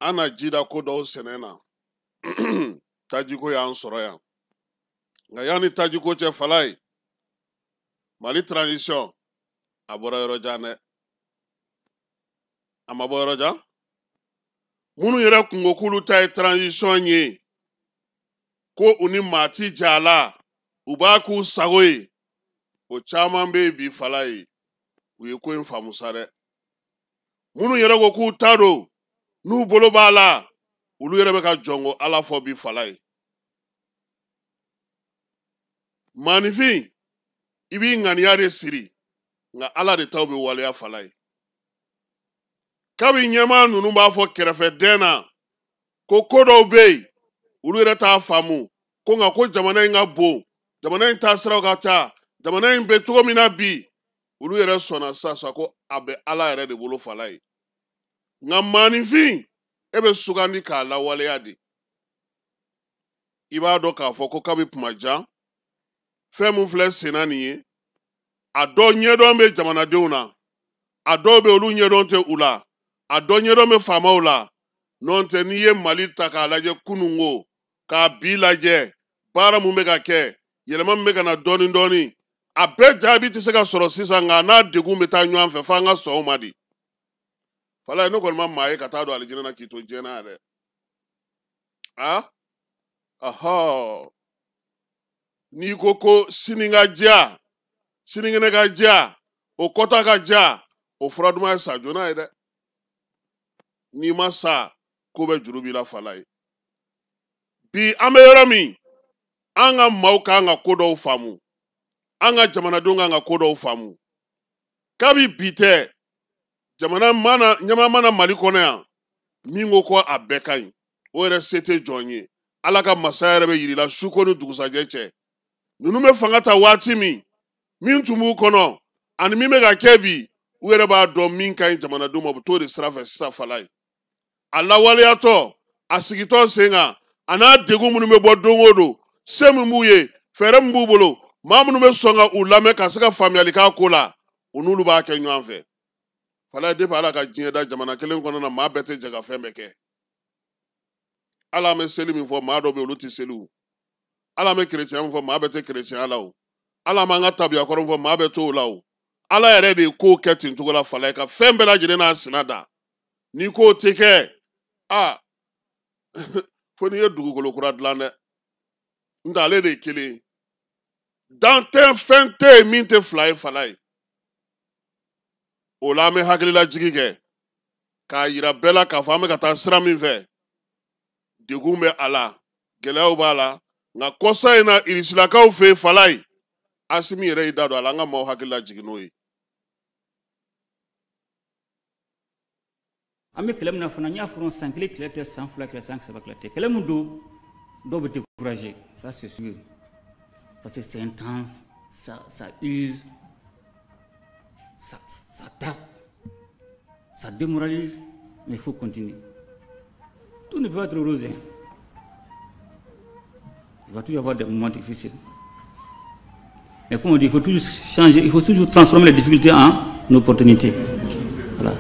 An na ji da ko dɔw sɛnɛ na. Tajiko y'an sɔrɔ yan. Nka yanni tajiko cɛ Falaye, Mali transition a bɔra yɔrɔ jan dɛ. A ma bɔ yɔrɔ jan? Minnu yɛrɛ kun ko k'olu ta ye transition ye, ko u ni maa ti jɛ a la, u b'a k'u sago ye, o caman bɛ yen bi Falaye, u ye ko in faamu sa dɛ. Minnu yɛrɛ ko k'u ta don, n'u bolo b'a la, olu yɛrɛ bɛ ka jɔnko Ala fɔ bi Falaye. Maaninfin, i b'i ŋaniya de siri, nka Ala de taw bɛ waleya Falaye. Kabi ɲɛmaa ninnu b'a fɔ kɛrɛfɛdɛn na ko ko dɔw bɛ yen, olu yɛrɛ t'a faamu, ko nka ko jamana in ka bon, jamana in taasiraw ka ca, jamana in bɛ cogo min na bi, olu yɛrɛ sɔnna sisan ko a bɛ Ala yɛrɛ de bolo Falaye. Nka maaninfin, e bɛ sugandi k'a lawaleya de. I b'a dɔn k'a fɔ ko kabi kuma jan, fɛn mun filɛ senna nin ye, a dɔw ɲɛdɔn bɛ jamanadenw na, a dɔw bɛ olu ɲɛdɔn tɛ u la, a dɔ ɲɛdɔn bɛ faamaw la. N'o tɛ, n'i ye Mali ta k'a lajɛ kununko, k'a bi lajɛ, baara mun bɛ ka kɛ, yɛlɛma min bɛ ka na dɔɔni dɔɔni, a bɛɛ jaabi tɛ se ka sɔrɔ sisan, nka n'a degun bɛ taa ɲɔgɔn fɛ, f'an ka sɔn o ma de. Falaye, ne kɔni ma maa ye ka taa don alijinɛ na k'i to diɲɛ na yɛrɛ. A? Ahɔ. N'i ko ko sini ka diya, sinikɛnɛ ka diya, o kɔta ka diya, o fura duman ye sa joona ye dɛ. N'i ma sa, ko bɛ juru b'i la Falaye. Bi an bɛ yɔrɔ min, an ka maaw kan ka ko dɔw faamu, an ka jamanadenw kan ka ko dɔw faamu. Kabi bi tɛ, jamana mana, ɲɛmaa mana Mali kɔnɔ yan, min ko ko a bɛɛ ka ɲi, o yɛrɛ se tɛ jɔn ye. Ala ka masaya yɛrɛ bɛ yir'i la suko ni dugusajɛ cɛ. Ninnu bɛ fanga ta waati min, min tun b'u kɔnɔ, ani min bɛ ka kɛ bi, u yɛrɛ b'a dɔn min ka ɲi jamanadenw ma, u bɛ t'o de sira fɛ sisan Falaye. A lawaleyatɔ, a sigitɔ sen kan, a n'a degun minnu bɛ bɔ don o don, se min b'u ye, fɛɛrɛ min b'u bolo, maa minnu bɛ sɔn ka u lamɛn ka se ka faamuyali k'a ko la, u n'olu b'a kɛ ɲɔgɔn fɛ. Falaye, depuis Ala ka diɲɛ da jamana kelen kɔnɔ na, maa bɛɛ tɛ jɛ ka fɛn bɛɛ kɛ. Ala an bɛ seli min fɔ, maa dɔw bɛ yen, olu tɛ seli o. Ala an bɛ kerecɛnya min fɔ, maa bɛɛ tɛ kerecɛnya la o. Ala an b'an ka tabiya kɔrɔ min fɔ, maa bɛɛ t'o la o. Ala yɛrɛ de ye kow kɛ ten cogo la Falaye, ka fɛn bɛɛ lajɛlen n'a sina da. N'i k'o tɛ kɛ, fo n'i ye dugukolo kura dilan dɛ. N'o tɛ ale de ye kelen ye. Dan tɛ, fɛn tɛ yen min tɛ fila ye Falaye. O la an bɛ hakililajigi kɛ k'a yira bɛɛ la k'a fɔ an bɛ ka taa sira min fɛ, degun bɛ a la, gɛlɛyaw b'a la, nka kɔsa in na irisilakaw fɛ yen Falaye, Asimi yɛrɛ y'i da don a la, an ka maaw hakili lajigin n'o ye. An bɛ kɛlɛ min na fana, n y'a fɔ san kelen kɛlɛ tɛ, san fila kɛlɛ, san saba kɛlɛ tɛ. Kɛlɛ min don, dɔw bɛ décourager, ça c'est sûr, parce que c'est intense, ça use, ça tape, ça démoralise, mais il faut continuer. Tout ne peut pas être rose, hein. Il va toujours y avoir des moments difficiles. Mais comme on dit, il faut toujours changer, il faut toujours transformer les difficultés en opportunités. Voilà.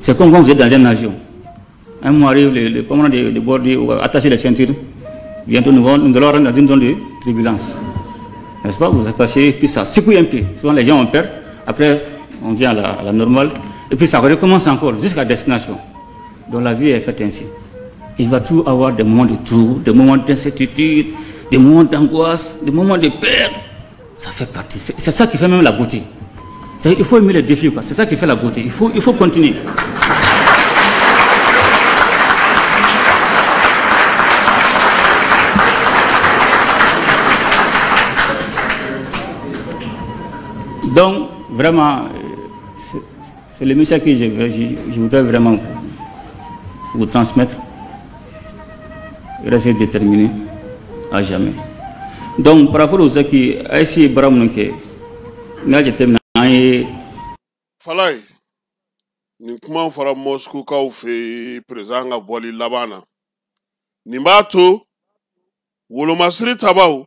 C'est comme quand vous êtes dans un avion. Un moment arrive, le commandant de bord dit, on va attacher les ceintures. Bientôt, nous allons rentrer dans une zone de turbulence. N'est-ce pas? Vous attachez, puis ça secoue un peu. Souvent, les gens ont peur. Après, on vient à la normale. Et puis, ça recommence encore jusqu'à destination. Donc, la vie est faite ainsi. Il va toujours avoir des moments de trou, des moments d'incertitude, des moments d'angoisse, des moments de peur. Ça fait partie. C'est ça qui fait même la beauté. Il faut aimer les défis, quoi. C'est ça qui fait la beauté. Il faut continuer. Donc, vraiment, c'est le message que je voudrais vraiment vous transmettre. Restez déterminé à jamais. Donc, par rapport aux acquis, ASC Baramunke, n'a été terminé. Falaye, nin kuma fɔra Moscoukaw fɛ yen, président ka bɔli laban na. Nin b'a to wolomasiri tabaw,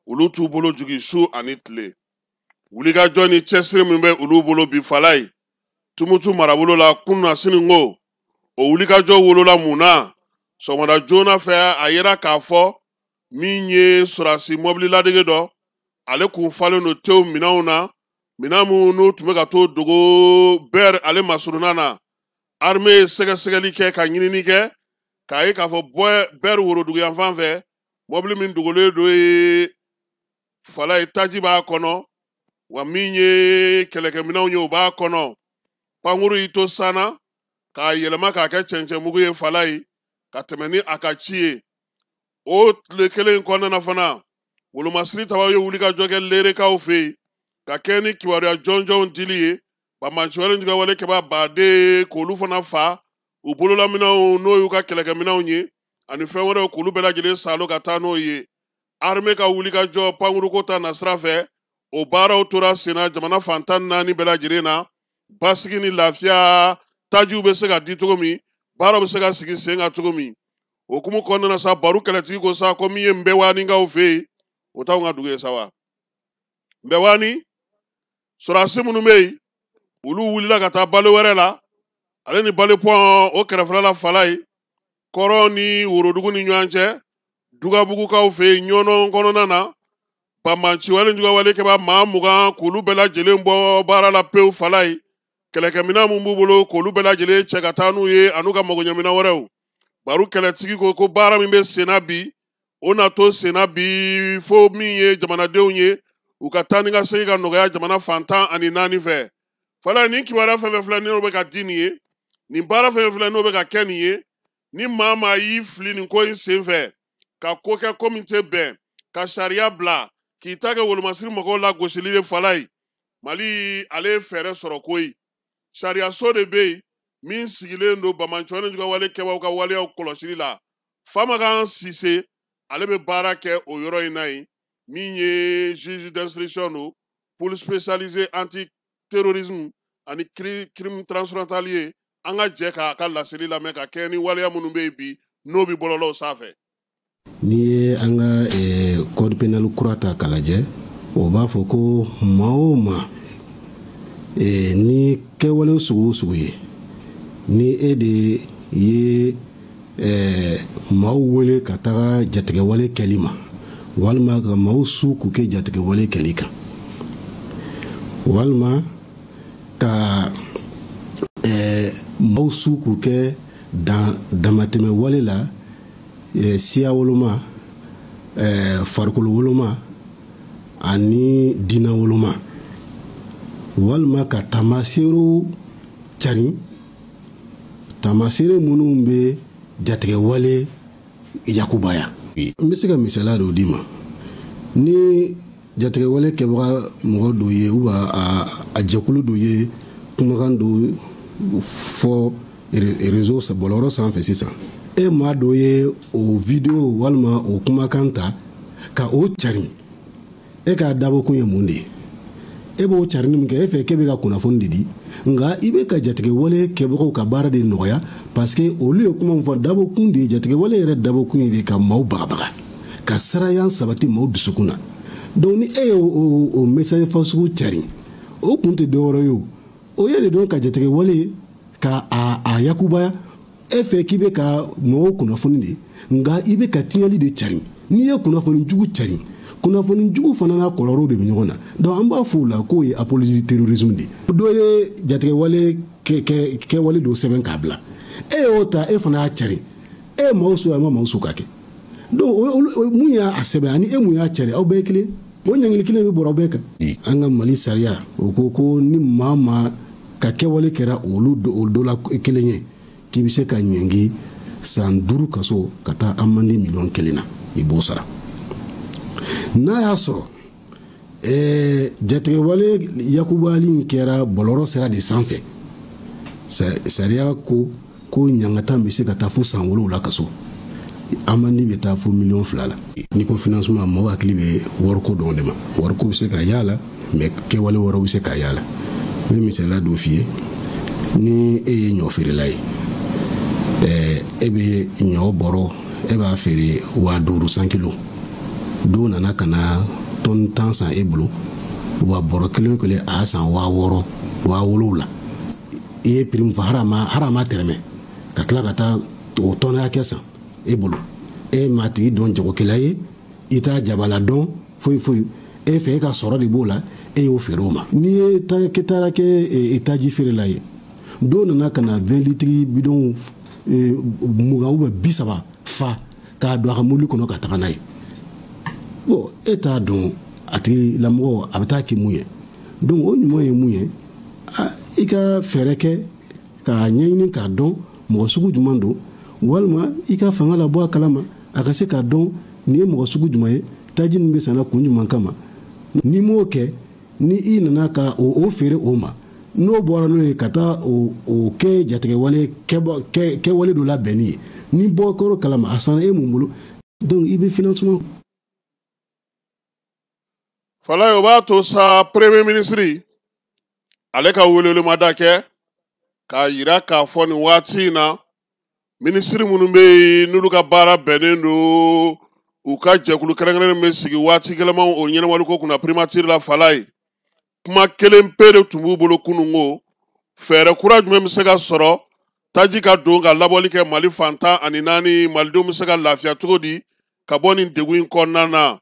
olu t'u bolo jigin su ani tile. Wulikajɔ ni cɛsiri min bɛ olu bolo bi Falaye, Tumutu marabolo la kunun na sini ko, O wulikajɔ wolola mun na? Sɔgɔmada joona fɛ, a yera k'a fɔ min ye sɔrɔdasi mɔbili ladege dɔ, ale kun falen don tew minɛnw na, minɛn minnu n'u tun bɛ ka t'o dogo Bɛri ale masurunna na. Armée ye sɛgɛsɛgɛli kɛ ka ɲinini kɛ k'a ye k'a fɔ Bɛri woroduguyanfan fɛ, mɔbili min dogolen don ye fala ye, taji b'a kɔnɔ, wa min ye kɛlɛkɛminɛnw ye o b'a kɔnɔ. Pankuru y'i to sanna k'a yɛlɛma k'a kɛ cɛncɛnmugu ye fala ye ka tɛmɛ ni a ka ci ye. O tile kelen in kɔnɔna na fana, wolomasiri tabaw ye wulikajɔ kɛ Lerekaw fɛ yen ka kɛ ni kibaruya jɔnjɔnw dili ye, banbaanciwale jugawale kɛba baden k'olu fana fa u bololaminɛnw n'o y'u ka kɛlɛkɛminɛnw ye ani fɛn wɛrɛw, k'olu bɛɛ lajɛlen salo ka taa n'o ye. Armée ka wulikajɔ pankuruko ta nasira fɛ, o baaraw tora senna jamana fan 14 bɛɛ lajɛlen na. Basigi ni lafiya, tajiw bɛ se ka di cogo min, baaraw bɛ se ka sigi sen kan cogo min. O hukumu kɔnɔna na sa, baro kɛlɛtigi ko sa ko min ye Nbɛwaninkaw fɛ yen, o t'anw ka dugu ye sa wa. Nbɛwani sɔrɔdasi minnu bɛ yen, olu wulila ka taa balo wɛrɛ la, ale ni Balepɔn o kɛrɛfɛla la fala ye, kɔrɔn ni worodugu ni ɲɔgɔn cɛ, Dugabugukaw fɛ yen Ɲɔnɔ kɔnɔna na, banbaanciwale jugawale kɛba maa 20 k'olu bɛɛ lajɛlen bɔ baara la pewu fala ye. Kɛlɛkɛminɛn mun b'u bolo k'olu bɛɛ lajɛlen cɛ ka taa n'u ye an'u ka magoɲɛminɛn wɛrɛw. Baro kɛlɛtigi ko ko baara min bɛ senna bi, o na to senna bi fo min ye jamanadenw ye u ka taa ni ka segin ka nɔgɔya jamana fan 14 fɛ. Fala nin kibaruya fɛn fɛn filɛ n'o bɛ ka di nin ye, nin baara fɛn fɛn filɛ n'o bɛ ka kɛ nin ye, ni maa maa y'i fili nin ko in sen fɛ ka ko kɛ ko min tɛ bɛn, ka sariya bila k'i ta kɛ wolomasiri mɔgɔw la gosili de fala ye, Mali ale ye fɛɛrɛ sɔrɔ ko ye. Sariyaso de bɛ yen min sigilen don banbaanciwale jugawale kɛbaw ka waleyaw kɔlɔsili la. Famakan Sise ale bɛ baara kɛ o yɔrɔ in na yen, min ye juge d'instruction don, pôle spécialisé anti terrorisme ani crime transfrontalier. An ka jɛ k'a ka laseli lamɛn ka kɛ ni waleya minnu bɛ yen bi n'o bɛ bɔlɔlɔw sanfɛ. N'i ye an ka code pénal kura ta k'a lajɛ, o b'a fɔ ko maa o maa ni kɛwale sugu o sugu ye, ni e de ye maaw wele ka taga jatigɛwale kɛli ma, walima ka maaw su k'u kɛ jatigɛwale kɛli kan, walima ka maaw su k'u kɛ damatɛmɛ wale la, siya woloma, farikolo woloma ani diinɛ woloma, walima ka taamaseerew cari, taamaseere minnu bɛ jatigɛwale yakubaya. N bɛ se ka misaliya dɔ d'i ma. Ni jatigɛwale kɛbaga mɔgɔ dɔ ye ou a jɛkulu dɔ ye kumakan dɔ fɔ réseau bɔlɔlɔ sanfɛ sisan, e maa dɔ ye o vidéo walima o kumakan ta ka o cari, e k'a dabɔkun ye mun de ye? E b'o carinni min kɛ, e fɛ k'e bɛ ka kunnafoni de di, nka i bɛ ka jatigɛwale kɛbagaw ka baara de nɔgɔya, parce que olu ye kuma min fɔ, dabɔkun de ye jatigɛwale yɛrɛ dabɔkun ye de ka maaw bagabaga, ka saraya sabati maaw dusukun na. Donc ni e ye o message fasugu cari, o kun tɛ dɔwɛrɛ ye o, o ye de dɔn ka jatigɛwale ka a yakubaya. E fɛ k'i bɛ ka mɔgɔw kunnafoni de, nka i bɛ ka tiɲɛli de cari. N'i ye kunnafoni jugu cari, kunnafoni jugu fana n'a kɔlɔlɔw de bɛ ɲɔgɔn na. Donc an b'a fɔ o la k'o ye apologie terrorisme de ye. Dɔ ye jatigɛwale kɛwale dɔ sɛbɛn k'a bila, e y'o ta, e fana y'a cari, e ye maaw su, a ma maaw su ka kɛ. Donc mun y'a sɛbɛn ani e mun y'a cari, aw bɛɛ ye kelen, o ɲangili kelen bɛ bɔra aw bɛɛ kan. An ka Mali sariya o ko ko ni maa maa ka kɛwale kɛra olu dɔ la kelen ye, k'i bɛ se ka ɲangi san 5 kaso ka taa amende 1 000 000 na, i b'o sara. N'a y'a sɔrɔ jatigɛwale yakubali in kɛra bɔlɔlɔ sira de sanfɛ, sariya ko ko ɲangata bɛ se ka taa fo san 7 kaso, amende bɛ taa fo 2 000 000 la. N'i ko financement, mɔgɔw hakili bɛ wariko dɔrɔn de ma. Wariko bɛ se ka y'a la, mais kɛwale wɛrɛw bɛ se ka y'a la. N bɛ misaliya dɔ f'i ye. Ni e ye ɲɔ feerela ye, e bɛ ɲɔ bɔrɔ, e b'a feere 5 000 100 kilo. Dɔw nana ka na tɔni 10 san e bolo, wa bɔrɔ kelen o kelen a y'a san 6 000, 7 000. I ye prix min fɔ, hali a ma tɛrɛmɛ Ka tila ka taa o tɔnɔ hakɛ san e bolo, e m'a tigi dɔn jagokɛla ye, i t'a jabala dɔn foyi foyi, e fɛ e ka sɔrɔ de b'o la, e y'o feere o ma. N'i ye taara kɛ taji feerela ye, dɔw nana ka na 20 litres bidon 20 ou bien 30 fa k'a don a ka mobili kɔnɔ ka taga n'a ye. Bon, e t'a dɔn a tigilamɔgɔ a bɛ taa kɛ mun ye. Donc o ɲuman ye mun ye, i ka fɛɛrɛ kɛ k'a ɲɛɲini k'a dɔn mɔgɔ sugu jumɛn don, walima i ka fanga labɔ a kalama a ka se k'a dɔn nin ye mɔgɔ sugu jumɛn ye, taji nin bɛ sanna kun jumɛn kama. N'i m'o kɛ, ni i nana ka o feere o ma, n'o bɔra n'o ye ka taa o kɛ jatigɛwale kɛwale dɔ labɛnni ye, ni bɔ kɔrɔ kalama a sanna e mun bolo, donc i bɛ financement. Falaye, o b'a to sa premier ministre ale ka welewelemada kɛ k'a yira k'a fɔ nin waati in na minisiri minnu bɛ yen n'olu ka baara bɛnnen don u ka jɛkulu kɛrɛnkɛrɛnnen bɛ sigi waati gɛlɛmanw o ɲɛnamaliko kunna primature la. Falaye, kuma kelen pe de tun b'u bolo kununko, fɛɛrɛ kura jumɛn bɛ se ka sɔrɔ taji ka don ka labɔli kɛ Mali fan 14, malidenw bɛ se ka lafiya cogo di ka bɔ nin degun in kɔnɔna na.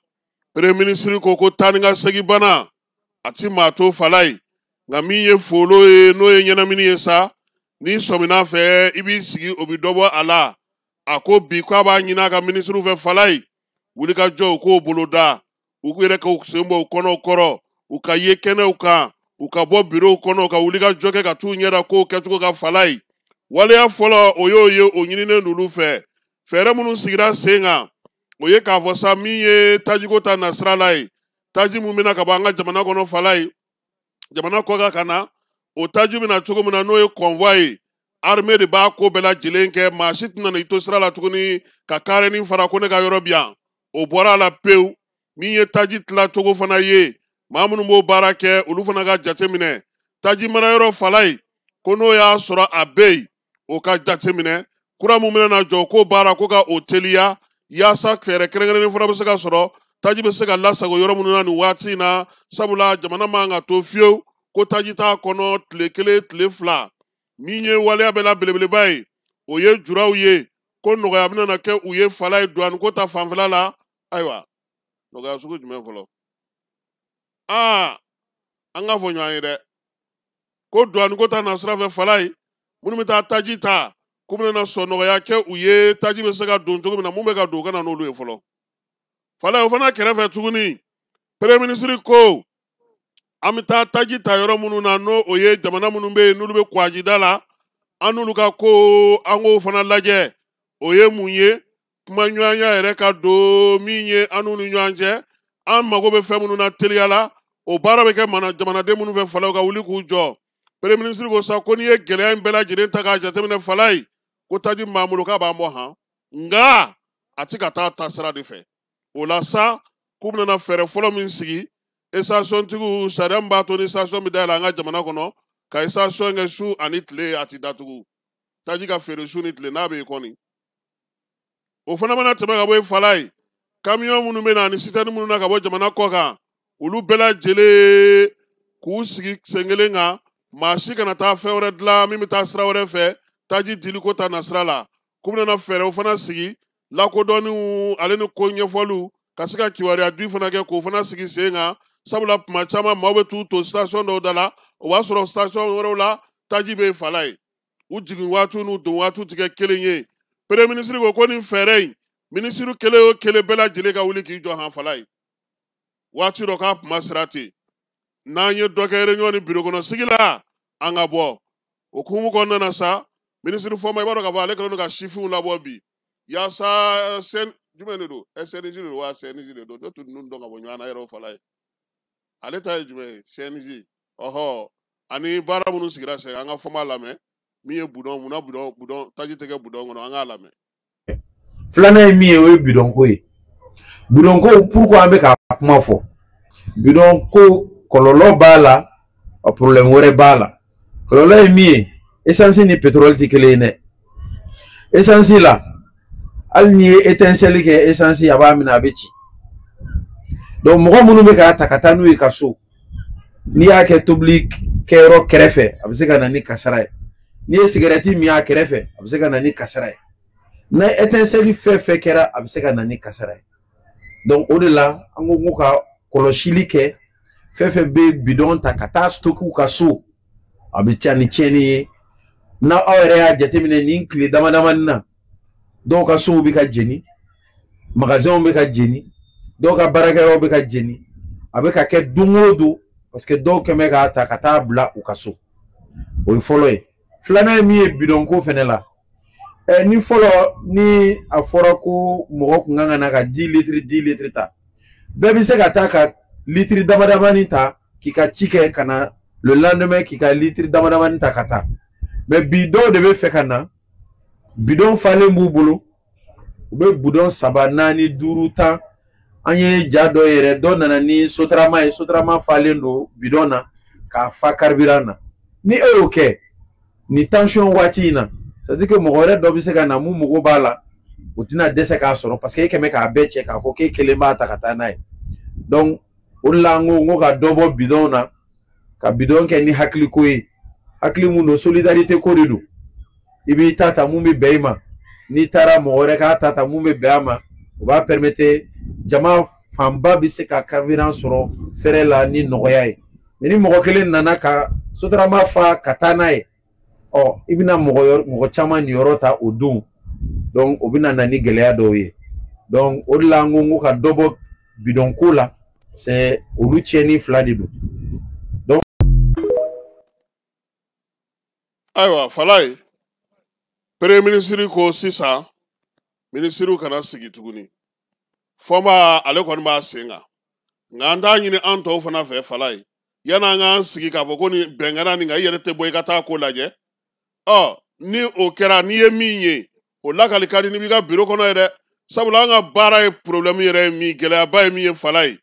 Premier ministre ko ko taa ni ka segin bana a ti maa to Falaye, nka min ye folo ye n'o ye ɲɛnamini ye sa, n'i sɔmina fɛ i b'i sigi o bɛ dɔ bɔ a la. A ko bi k'a b'a ɲini a ka minisiriw fɛ Falaye, wulikajɔ u k'o boloda, u yɛrɛ k'u sen bɔ u kɔnɔw kɔrɔ, u ka ye kɛnɛw kan, u ka bɔ birow kɔnɔ, u ka wulikajɔ kɛ ka t'u ɲɛda kow kɛcogo ka Falaye. Waleya fɔlɔ o y'o ye, o ɲininen don olu fɛ. Fɛɛrɛ minnu sigira sen kan, o ye k'a fɔ sa min ye tajiko ta nasira la ye, taji mun bɛna ka bɔ an ka jamana kɔnɔ Falaye, jamana kɔ kan ka na, o taji bɛna cogo min na n'o ye convoi ye, armée de b'a ko bɛɛ lajɛlen kɛ, maa si tɛna i to sira la tuguni ka karenin fara ko ne ka yɔrɔ bi yan, o bɔra a la pewu. Min ye taji tilacogo fana ye, maa minnu b'o baara kɛ olu fana ka jateminɛ. Taji marayɔrɔ Falaye, ko n'o y'a sɔrɔ a bɛ yen, o ka jateminɛ. Kura mun bɛna jɔ k'o baara ko ka o teliya, yaasa fɛɛrɛ kɛrɛnkɛrɛnnen fana bɛ se ka sɔrɔ taji bɛ se ka lasago yɔrɔ minnu na nin waati in na, sabula jamana man ka to fiyewu ko taji t'a kɔnɔ tile kelen tile fila. Min ye waleya bɛɛ la belebeleba ye, o ye juraw ye, ko nɔgɔya bɛna na kɛ u ye Falaye douane ko ta fanfɛla la. Ayiwa, nɔgɔya sugu jumɛn fɔlɔ? Aa, an k'a fɔ ɲɔgɔn ye dɛ, ko douane ko ta nasira fɛ Falaye, minnu bɛ taa taji ta, k'u bɛna sɔn nɔgɔya kɛ u ye, taji bɛ se ka don cogo min na, mun bɛ ka don u ka na n'olu ye fɔlɔ. Falaye, o fana kɛrɛfɛ tuguni, premier ministre ko an bɛ taa taji ta yɔrɔ minnu na, n'o o ye jamana minnu bɛ yen n'olu bɛ kwajida la, an n'olu ka ko an k'o fana lajɛ. O ye mun ye, kuma ɲɔgɔnya yɛrɛ ka don min ye an n'u ni ɲɔgɔn cɛ, an mago bɛ fɛn minnu na teliya la, o baara bɛ kɛ mana jamanaden minnu fɛ Falaye, ka wuli k'u jɔ. Premier ministre ko sa ko n'i ye gɛlɛya in bɛɛ lajɛlen ta k'a jateminɛ Falaye, ko taji min b'an bolo k'a b'an bɔ han, nka a ti ka taa taasira de fɛ. O la sa k'u bɛna fɛɛrɛ fɔlɔ min sigi, station-tigiw sariya min b'a to ni station bɛ dayɛlɛ an ka jamana kɔnɔ, ka station kɛ su ani tile a ti datugu, taji ka feere su ni tile n'a bɛ yen kɔni. O fana mana tɛmɛ ka bɔ yen Falaye, camion minnu bɛ na ani citerne minnu na ka bɔ jamana kɔ kan, olu bɛɛ lajɛlen k'u sigi sen kelen kan, maa si kana taa fɛn wɛrɛ dilan min bɛ taa sira wɛrɛ fɛ taji diliko ta nasira la. K'u bɛna fɛɛrɛw fana sigi, lakodɔnniw ale ni ko ɲɛfɔliw ka se ka kibaruya di fana kɛ k'o fana sigi sen kan, sabula tuma caman maaw bɛ t'u to station dɔw da la, o b'a sɔrɔ station wɛrɛw la taji bɛ Falaye, u jigin waatiw n'u don waatiw tɛ kɛ kelen ye. Premier ministre ko ko nin fɛɛrɛ in, minisiri kelen o kelen bɛɛ lajɛlen ka wuli k'i jɔ han Falaye, waati dɔ k'a kuma sira ten, n'an ye dɔ kɛ réunion ni bureau kɔnɔ sigi la, an ka bɔ. O hukumu kɔnɔna na sa, minisiri Fɔma, i b'a dɔn k'a fɔ ale kɛlen don ka sifinw labɔ bi, yaasa sen jumɛn de don, SNJ de don wa CNJ de don, ne tun ninnu dɔn ka bɔ ɲɔgɔn na yɛrɛ o Falaye. Ale ta ye jumɛn ye, CNJ, ɔhɔ, ani baara minnu sigira sen kan, an ka Fɔma lamɛn, min ye budɔn, munna budɔn taji tɛ kɛ budɔn kɔnɔ, an k'a lamɛn. Filanan ye min ye, o ye bidɔn ko ye. Bidɔn ko, pourquoi an bɛ ka kuma fɔ bidɔn ko? Kɔlɔlɔ b'a la, a problème wɛrɛ b'a la. Kɔlɔlɔ ye min ye, essence ni pétrole tɛ kelen ye dɛ. Essence la, hali n'i ye étincelle kɛ essence, a b'a minɛ, a bɛ ci. Donc mɔgɔ minnu bɛ k'a ta ka taa n'u ye ka so, n'i y'a kɛ tobili kɛyɔrɔ kɛrɛfɛ, a bɛ se ka na ni kasara ye. N'i ye sigɛrɛti min a kɛrɛfɛ, a bɛ se ka na ni kasara ye. N'a étincelle fɛn fɛn kɛra, a bɛ se ka na ni kasara ye. Donc o de la an ko ka kɔlɔsili kɛ, fɛn fɛn bɛ bidɔn ta ka taa stocker u ka so, a bɛ ca ni tiɲɛni ye. N'a aw yɛrɛ y'a jateminɛ nin tile dama damani na, dɔw ka sow bɛ ka jeni, magasinw bɛ ka jeni, dɔw ka baarakɛyɔrɔw bɛ ka jeni. A bɛ ka kɛ don o don parce que dɔw kɛn bɛ k'a ta ka taa bila u ka so. O ye fɔlɔ ye. Filanan ye min ye bidɔn ko fɛnɛ la, ni fɔlɔ ni a fɔra ko mɔgɔ kun kan ka na ka 10 litres 10 litres ta, bɛɛ bɛ se ka taa ka litiri dama damani ta k'i ka ci kɛ ka na le lendemain k'i ka litiri dama damani ta ka taa. Mais bi dɔw de bɛ fɛ ka na, bidɔn falen b'u bolo, u bɛ bidɔn 3 4 5 10. An ye ja dɔ yɛrɛ, dɔ nana ni sotarama ye, sotarama falen don bidɔn na k'a fa carburant na. Ni e y'o kɛ nin tension waati in na, c'est à dire que mɔgɔ wɛrɛ dɔ bɛ se ka na mun mago b'a la, o tɛna dɛsɛ k'a sɔrɔ parce que e kɛn bɛ k'a bɛɛ cɛ k'a fɔ k'e kelen b'a ta ka taa n'a ye. Donc o de la an ko ka dɔ bɔ bidɔn na, ka bidɔn kɛ ni hakiliko ye. Hakili mun don, solidarité ko de don. I b'i ta ta mun bɛ bɛn i ma, n'i taara mɔgɔ wɛrɛ k'a ta ta mun bɛ bɛn a ma, o b'a permettre jama fanba bɛ se ka carburant sɔrɔ fɛrɛ la ni nɔgɔya ye. Mais ni mɔgɔ kelen nana ka sotarama fa ka taa n'a ye, ɔ i bɛna mɔgɔ caman niyɔrɔ ta o don, donc o bɛna na ni gɛlɛya dɔw ye. Donc o de la an ko ka dɔ bɔ bidɔn ko la, c'est olu tiɲɛni fila de don. Donc ayiwa Falaye, premier ministre ko sisan minisiriw kana sigi tuguni, Fɔnba ale kɔni b'a sen kan. Nka an t'a ɲini an tɔw fana fɛ Falaye, yan'an k'an sigi k'a fɔ ko nin bɛn kɛra nin kan, i yɛrɛ tɛ bɔ i ka taa ko lajɛ. Ɔ ni o kɛra, n'i ye min ye o lakali ka di n'i b'i ka biro kɔnɔ ye dɛ. Sabula an ka baara ye problème yɛrɛ ye min, gɛlɛyaba ye min ye Falaye,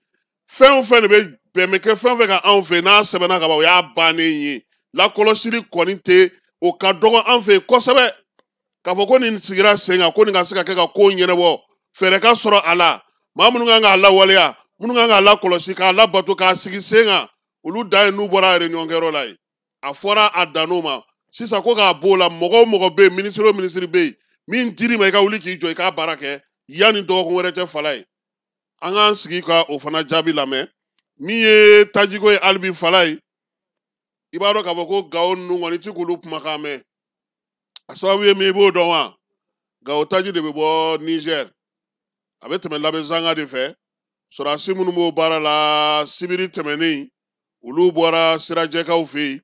fɛn o fɛn de bɛ bɛn bɛ kɛ fɛn o fɛn kan anw fɛ, n'a sɛbɛnna ka ban o y'a bannen ye. Lakɔlɔsili kɔni tɛ, o ka dɔgɔ an fɛ yen kosɛbɛ. K'a fɔ ko nin sigira sen kan ko nin ka se ka kɛ ka ko ɲɛnabɔ, fɛɛrɛ ka sɔrɔ a la, maa minnu kan k'a lawaleya, minnu kan k'a lakɔlɔsi, k'a labato, k'a sigi sen kan, olu dan ye n'u bɔra réunion kɛyɔrɔ la yen. A fɔra a dann'o ma sisan ko k'a b'o la. Mɔgɔ o mɔgɔ bɛ yen, minisiri o minisiri bɛ yen, min dir'i ma i ka wuli k'i jɔ i k'a baara kɛ yanni dɔgɔkun wɛrɛ cɛ Falaye. An k'an sigi ka o fana jaabi lamɛn. Min ye tajiko ye hali bi Falaye, i b'a dɔn k'a fɔ ko Gawo ninnu kɔni ti k'olu kumakan mɛn. A sababu ye min ye, i b'o dɔn wa? Gawo taji de bɛ bɔ Niger, a bɛ tɛmɛ Labezanga de fɛ. Sɔrɔdasi minnu b'o baara la, sibiri tɛmɛnen olu bɔra Sirajɛkaw fɛ yen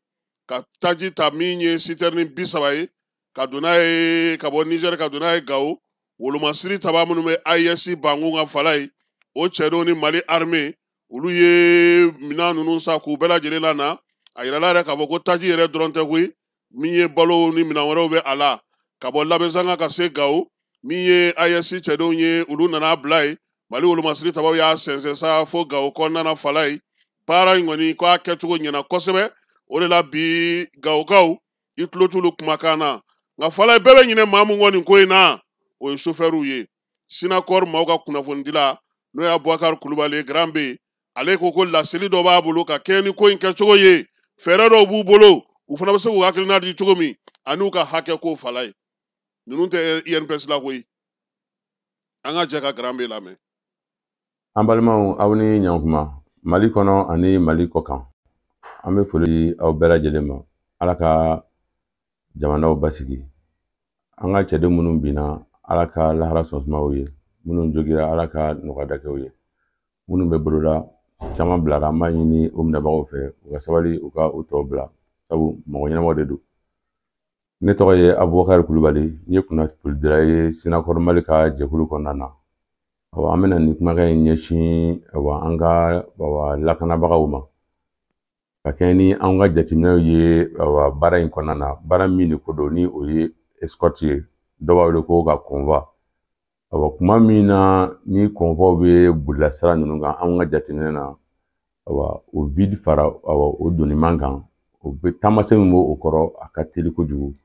ka taji ta min ye citerne 30 ye ka don n'a ye ka bɔ Niger ka don n'a ye Gawo. Wolomasiri taba minnu bɛ AES Bangun ka Falaye, o cɛdenw ni Mali armée, olu ye minɛn ninnu san k'u bɛɛ lajɛlen lana. A yirala yɛrɛ k'a fɔ ko taji yɛrɛ dɔrɔn tɛ koyi, min ye balo ni minɛn wɛrɛw bɛ a la ka bɔ Labezanga ka se Gawo. Min ye AES cɛdenw ye, olu nana bila yen. Mali wolomasiri tabaw y'a sɛnsɛn sa fo Gawo kɔnɔna na Falaye. Baara in kɔni k'a kɛcogo ɲɛna kosɛbɛ, o de la bi Gawokaw i tulo t'olu kumakan na. Nka Falaye, bɛɛ bɛ ɲinɛ maa mun kɔ nin ko in na, o ye sofɛriw ye. Sinakɔri maaw ka kunnafonidila, n'o ye Abubakar Kulubali ye, Grand B, ale ko ko laseli dɔ b'a bolo ka kɛɲɛ ni ko in kɛcogo ye. Fɛɛrɛ dɔw b'u bolo, u fana bɛ se k'u hakilina di cogo min ani u ka hakɛ ko Falaye. Ninnu tɛ INPS la koyi. An ka jɛ ka Grand B lamɛn. An balimaw, aw ni ɲankuma Mali kɔnɔ ani Mali kɔ kan, an bɛ foli di aw bɛɛ lajɛlen ma. Ala ka jamanaw basigi. An ka cɛden minnu binna, Ala ka lahara sɔn ye. Minnu jogira, Ala ka nɔgɔya kɛ u ye. Minnu bɛ bolola, caman bilara, an b'a ɲini o minɛbagaw fɛ u ka sabali, u ka u tɔ bila, sabu mɔgɔ ɲɛnamaw de don. Ne tɔgɔ ye Abubakari Kulubali, n ye kunnafonidila ye Sinakɔrɔ Mali ka jɛkulu kɔnɔna na. Awa, an bɛna nin kumakan in ɲɛsin, awa, an ka, awa, lakanabagaw ma ka kɛɲɛ ni an ka jateminɛw ye, awa, baara in kɔnɔna na. Baara min de ko don, ni o ye escorte ye, dɔw b'a wele ko ka convoi. Awa, kuma min na ni convoi bɛ bolila sira ninnu kan, anw ka jateminɛ na, awa, o vide fara, awa, o doniman kan, o bɛ taamasiyɛn min b'o kɔrɔ, a ka teli kojugu.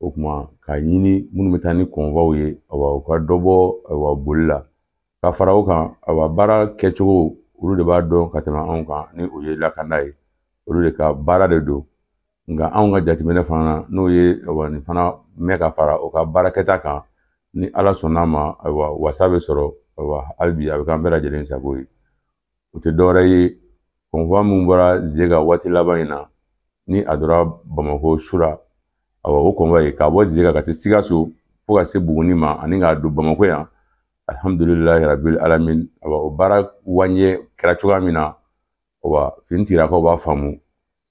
O tuma k'a ɲini minnu bɛ taa ni convoi ye, awa, u ka dɔ bɔ, awa, boli la ka fara o kan. Awa, baara kɛcogo, olu de b'a dɔn ka tɛmɛ anw kan, ni o ye lakana ye, olu de ka baara de don. Nka anw ka jateminɛ fana na, n'o ye ayiwa nin fana mɛn ka fara o ka baarakɛta kan, ni Ala sɔnn'a ma, ayiwa wasa bɛ sɔrɔ, ayiwa hali bi a bɛ k'an bɛɛ lajɛlen sago ye. O tɛ dɔwɛrɛ ye, convoi min bɔra Zega waati laban in na, ni a donna Bamakɔ su la, ayiwa o convoi ye k'a bɔ Zega ka se Sikaso fo ka se Buguni ma ani k'a don Bamakɔ yan, alhamdulilayi rabil alamin. Ayiwa o baara waɲɛ kɛra cogoya min na, ayiwa finitigilakaw b'a faamu.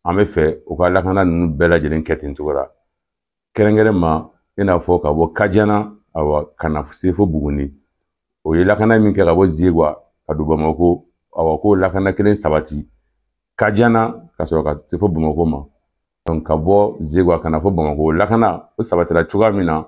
An bɛ fɛ u ka lakana ninnu bɛɛ lajɛlen kɛ ten cogo la, kɛrɛnkɛrɛn ma i n'a fɔ ka bɔ Kajana, ayiwa ka na se fo Buguni. O ye lakana min kɛ ka bɔ Zegwa ka don Bamakɔ, ayiwa k'o lakana kelen sabati Kajana ka sɔrɔ ka se fo Bamakɔ ma. Donc ka bɔ Zegwa ka na fo Bamakɔ, o lakana o sabatira cogoya min na,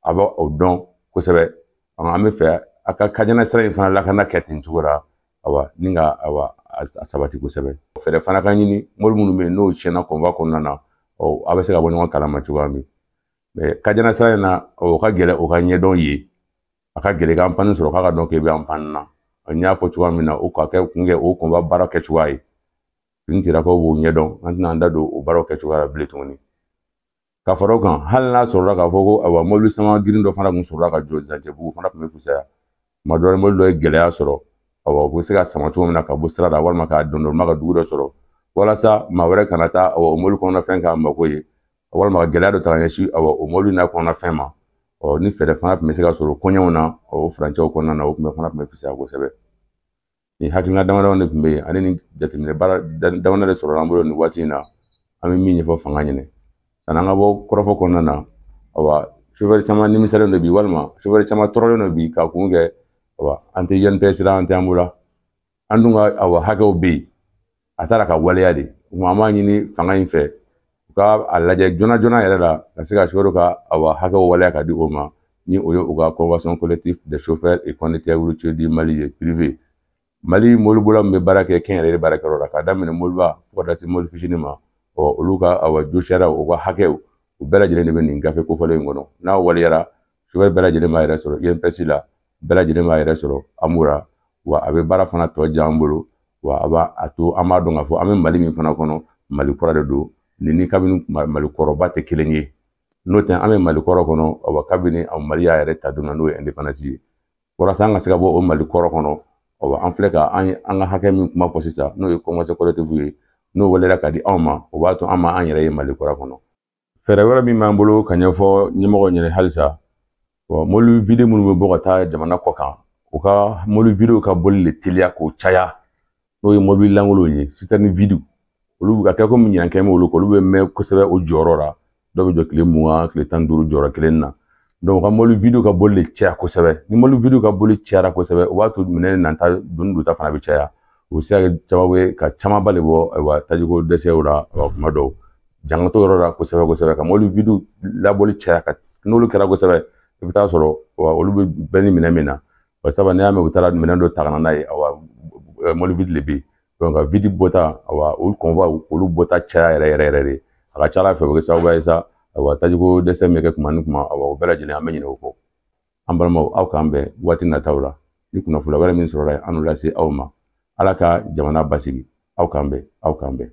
a bɛ o dɔn kosɛbɛ. An bɛ fɛ a ka Kajana sira in fana lakana kɛ ten cogo la, ayiwa ni ka ayiwa a sabati kosɛbɛ. Fɛɛrɛ fana ka ɲini mobili minnu bɛ yen n'o tiɲɛna convoi kɔnɔna na, ɔ a bɛ se ka bɔ ɲɔgɔn kalama cogoya min. Mais Kajana sira in na, o ka gɛlɛn o ka ɲɛdɔn ye, a ka gɛlɛn k'an panni sɔrɔ k'a ka dɔn k'e bɛ an panni na. N y'a fɔ cogoya min na, o ka kɛ kun kɛ o convoi baara kɛcogoya ye. Finitigilakaw b'o ɲɛdɔn, an tɛna an da don o baaraw kɛcogoya la bilen tuguni. Ka fara o kan, hali n'a sɔrɔla k'a fɔ ko ayiwa mobili sama girin dɔ fana tun sɔrɔla ka jɔ Zancɛbugu, fana tun bɛ fisaya. Tuma dɔ la mobili dɔ ye gɛlɛya sɔrɔ, ayiwa u bɛ se ka sama cogo min na ka bɔ sira la, walima k'a dɔn dɔn ka dugu dɔ sɔrɔ, walasa maa wɛrɛ kana taa ayiwa o mobili kɔnɔna fɛn k'a mako ye, walima ka gɛlɛya dɔ ta ka ɲɛsin ayiwa o mobili n'a kɔnɔna fɛn ma. Ɔ ni fɛɛrɛ fana tun bɛ se ka sɔrɔ koɲɛw na, o furancɛw kɔnɔna na, o tun bɛ fana tun bɛ fisaya kosɛbɛ. Nin hakilina damadɔ de tun bɛ yen, ani nin jateminɛ baara damadɔ de sɔrɔla an bolo nin waati in na, an bɛ min ɲɛfɔ fanga ɲɛnɛ. Sanni an ka bɔ kɔrɔfɔ kɔnɔna na, ayiwa chauffeur caman nimisalen don bi, walima chauffeur caman tɔɔrɔlen don bi k'a kun kɛ ayiwa an tɛ INPS la, an tɛ an bolo, an dun ka ayiwa hakɛw bɛ yen, a taara ka waleya de. O tuma an b'a ɲini fanga in fɛ u ka a lajɛ joona joona yɛrɛ la, ka se ka chauffeur ka ayiwa hakɛw waleya ka di o ma, ni o ye u ka convention collective des chauffeurs et conducteurs routiers du Mali ye privé. Mali mobilibola min bɛ baara kɛ kɛnyɛrɛye baarakɛyɔrɔ la, k'a daminɛ mobiliba fo ka taa se mobili fitinin ma, ɔ olu ka ayiwa josiyaraw, u ka hakɛw, u bɛɛ lajɛlen de bɛ nin gafe kofɔlen in kɔnɔ. N'a waleyara, chauffeur bɛɛ lajɛlen b'a yɛrɛ sɔrɔ INPS la, bɛɛ lajɛlen b'a yɛrɛ sɔrɔ AMORA, wa a bɛ baara fana tɔ diya an bolo, wa a b'a a to an b'a dɔn k'a fɔ an bɛ Mali min fana kɔnɔ, Mali kura de don, nin ni kabini Mali kɔrɔba tɛ kelen ye. N'o tɛ, an bɛ Mali kɔrɔ kɔnɔ, ayiwa kabini Mali y'a yɛrɛ ta don na, n'o ye indépendance ye. Walasa an ka se ka bɔ o Mali kɔrɔ kɔnɔ, ayiwa an filɛ ka an ka hakɛ min kuma fɔ sisan, n'o ye convention collective ye, n'o waleyara ka di anw ma, o b'a to an ma an yɛrɛ ye Mali kura kɔnɔ. Fɛɛrɛ wɛrɛ min b'an bolo ka ɲɛfɔ ɲɛmɔgɔw ɲɛna halisa, mobili vide minnu bɛ bɔ ka taa jamana kɔ kan, u ka mobili videw ka boli de teliya k'o caya, n'o ye mobili lankolonw ye, citerne vide, olu ka kɛ komi ɲinan kɛ bɛ olu kɔ, olu bɛ mɛn kosɛbɛ o jɔyɔrɔ la, dɔw bɛ jɔ tile 20, tile 15 jɔyɔrɔ kelen na. Donc u ka mobili vide ka boli de caya kosɛbɛ. Ni mobili vide ka boli cayara kosɛbɛ, o b'a to minɛn nata doni donta fana bɛ caya. O bɛ se ka kɛ sababu ye ka camanba de bɔ ayiwa tajiko dɛsɛw la, ayiwa kuma dɔw jankato yɔrɔ la kosɛbɛ kosɛbɛ, ka mobili vide labɔli caya, ka n'olu kɛra kosɛbɛ, i bɛ taa sɔrɔ olu bɛ bɛn ni minɛn min na, bari sabu n'i y'a mɛn u taara minɛn dɔ ta ka na n'a ye, ayiwa mobili vide de bɛ yen. Donc ka vide bɔta, ayiwa olu convoi olu bɔta caya yɛrɛ yɛrɛ yɛrɛ de, a ka ca Ala fɛ o bɛ kɛ sababu ye sa, ayiwa tajiko dɛsɛ min bɛ kɛ kuma ni kuma, ayiwa o bɛɛ lajɛlen an bɛ ɲinɛ o kɔ. An balimaw, aw k'an bɛn waati nataw la, ni kunnafoniya wɛrɛ min sɔrɔla yen, an n'o lase aw ma. Ala ka jamana basigi. Aw k'an bɛn, aw k'an bɛn.